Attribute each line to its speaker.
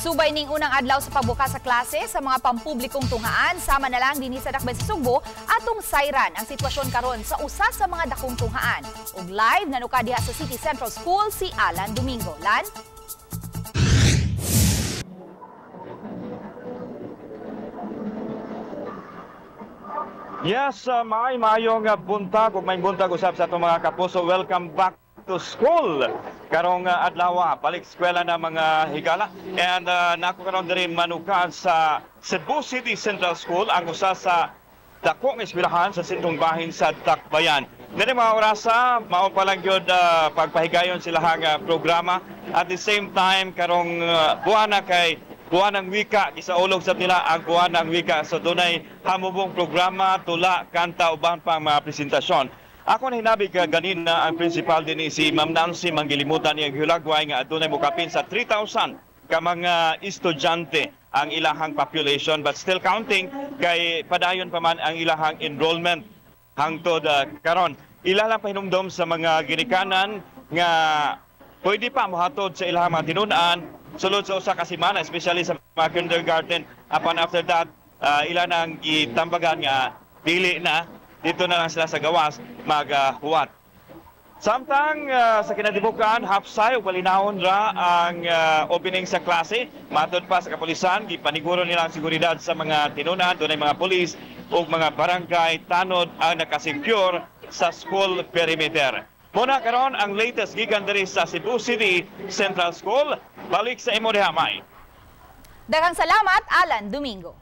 Speaker 1: Subay ning unang adlaw sa pagbukas sa klase sa mga pampublikong tunghaan, sama na lang dinhi sa Dakbayan sa Sugbo, atong sayran ang sitwasyon karon sa usa sa mga dakong tunghaan. Ug live nanuka diha sa City Central School si Alan Domingo. Lan?
Speaker 2: Yes, may maayong buntag ug may buntag usab sa atong mga kapuso. Welcome back to school. Karong adlaw, balik eskwela na mga higala. And nako karon diri manuka sa Cebu City Central School, ang usa sa dako nga eskwelahan sa sentrong bahin sa Dakbayan. Diri mga orasa, mao pa lang gyud pagpahigayon sila ang programa. At the same time, karong buwana kay Buwan ng Wika, gisaulog sa nila ang Buwan ng Wika. So dunay hamubong programa, tula, kanta, uban pang mga presentasyon. Ako na hinabi ka ganina ang principal din si Ma'am Nancy Manggilimutan niyang Hulagway nga adunay mukapin sa 3,000 ka mga estudyante ang ilahang population, but still counting kay padayon pa man ang ilahang enrollment hangtod karon. Ila lang pahinumdom sa mga ginikanan nga pwede pa mohatod sa ilahang mga tinun-an sulod sa usa ka semana, especially sa mga kindergarten. Upon after that, ila nang gitambagan nga dili na, dito na lang sila sa gawas maghuwat. Samtang sa kinatibukan, hapsay ug palinawon ra ang opening sa klase. Matod pa sa kapulisan, gipaniguro nila ang seguridad sa mga tinun-an. Dunay mga pulis ug mga barangay tanod ang nakasecure sa school perimeter. Muna karon ang latest gikan diri sa Cebu City Central School. Balik sa imo diha, May.
Speaker 1: Daghang salamat, Alan Domingo.